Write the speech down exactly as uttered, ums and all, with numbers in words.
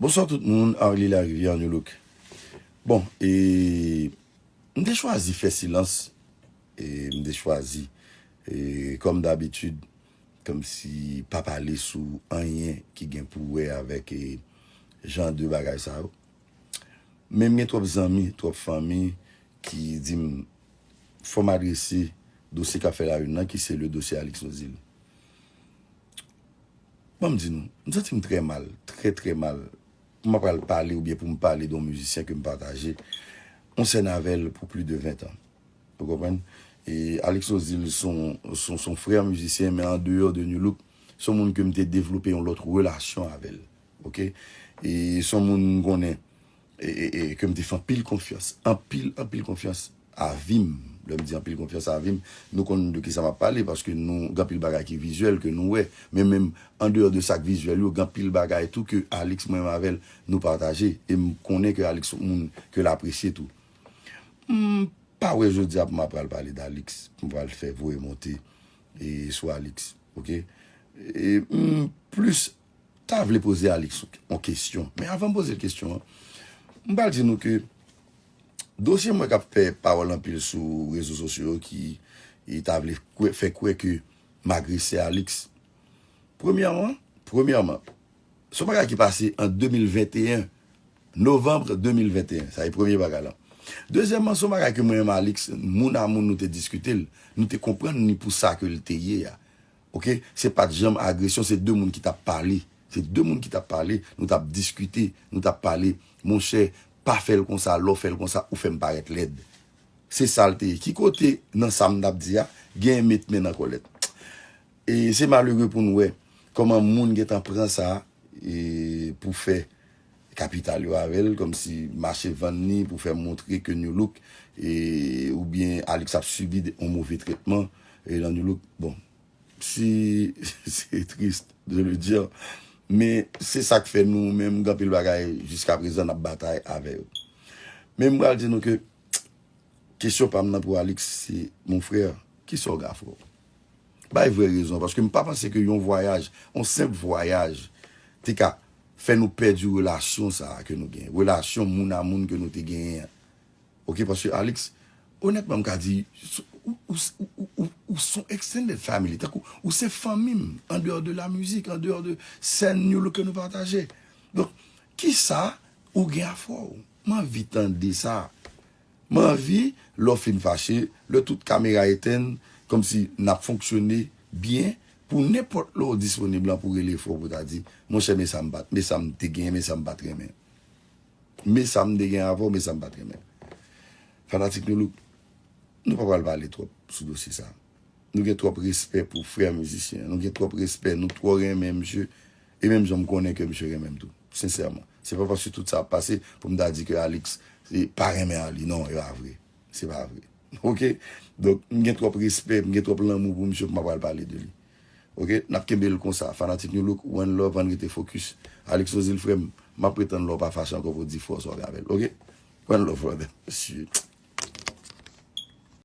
Bonswa tout moun, Arly Larivière, New Look. Bon, e m te chwazi fè silans, e m te chwazi, e kòm dabitid, kòmsi pa pale sou anyen ki gen pou wè avèk, e, jan de bagay sa yo. Men m gen twòp zanmi, twòp fanmi ki di m fò m adrese dosye k ap fè la une nan, ki se le dosye Alix Nozil. Ban m di nou, m santi m trè mal, trè, trè mal. Pou m pral pale oubyen pou m pale de yon mizisyen ke m pataje yon sèn avè l pou plis de ven tan. Ou konprann? E Alix Nozil se yon, se yon, se yon frè mizisyen, men an deyò de New Look, se yon moun ke m te devlope yon lòt relasyon avè l. Oke? E se yon moun m konnen, e, e, e, ke m te fè anpil konfyans, anpil, anpil konfyans a vi m. Lè m di anpil konfyans a vi m, nou konn de kisa m ap pale, paske nou, gen anpil bagay ki vizyèl ke nou wè. Men menm an deyò de sa k vizyèl yo, gen anpil bagay tou ke Alix, mwen menm avè l, nou pataje. E m konnen ke Alix se yon moun ke l apresye tou. M pa wè jodi a pou m ap pral pale d Alix, pou m pral fè voye monte, e, sou Alix, oke? E m plis ta vle poze Alix yon kesyon. Men avan m poze l kesyon an, m pral di nou ke dosye mwen k ap fè pawòl anpil sou rezo sosyo yo ki, e, ta vle kwè, fè kwè ke m agrese Alix. Premyèman, premyèman, se yon bagay ki pase an de mil venteyen, novanm de mil venteyen. Sa e premye bagay la. Dezyèmman, se yon bagay ke mwen menm Alix, moun a moun nou te diskite l, nou te konprann ni pou sa ke l te ye a. Oke? Se pa t janm agresyon, se de moun ki t ap pale. Se de moun ki t ap pale, nou t ap diskite, nou t ap pale. Monchè, pa fè l konsa, lè w fè l konsa, ou fè m parèt lèd. Se sa l te ye. Ki kote nan sa m t ap di a, gen met men nan kòlèt? E se malere pou n wè kòman moun gentan pran sa, e, pou fè kapital yo avè l, kòmsi mache vann li pou fè montre ke New Look, e, oubyen Alix ap sibi de, yon move trètman, e, nan New Look. Bon, si, c'est triste de le dire, men se sa k fè nou menm gen anpil bagay jiska prezan n ap batay avè yo. Men m pral di nou ke kesyon pa m nan pou Alix se, mon frè, kisa w gen a frè w? Bay vrè rezon, paske m pa panse ke yon vwayaj, yon senp vwayaj, te ka fè nou pèdi relasyon sa a ke nou genyen. Relasyon moun a moun ke nou te genyen an. Oke, paske Alix, onètman, m ka di, ou, ou, ou, ou, ou se yon extended family, tankou, ou se fanmi m, an deyò de la mizik, an deyò de sèn New Look ke nou pataje. Donk, kisa ou gen a frè w? M anvi tande sa. M anvi, lè w fin fache, lè tout kamera etenn, kòmsi n ap fonksyone byen, pou nenpòt lè w disponib lan pou rele frè w pou ta di, monchè, men sa m pa t, men sa m te genyen, men sa m pa t renmen. Men sa m te gen avè w, men sa m pa t renmen. Fanatik New Look, nou pa pral pale twòp sou dosye sa. Nou gen twòp respè pou frè mizisyen an. Nou gen twòp respè. Nou twò renmen misye. E menm jan m konnen ke misye renmen m tou. Sensèman. Se pa paske tout sa ap pase pou m ta di ke Alix, e, pa renmen Arly. Non, e pa vre. Se pa vre. Oke? Donk, m gen twòp respè, m gen twòp lanmou pou misye pou m ap pral pale de li. Oke? N ap kenbe l konsa. Fanatik New Look, one love, ann rete fokis. Alix Nozil, frè m, m ap ret tann lè w pa fache ankò pou w di frè w sa w gen avè l. Oke? One love, brother. Mesye.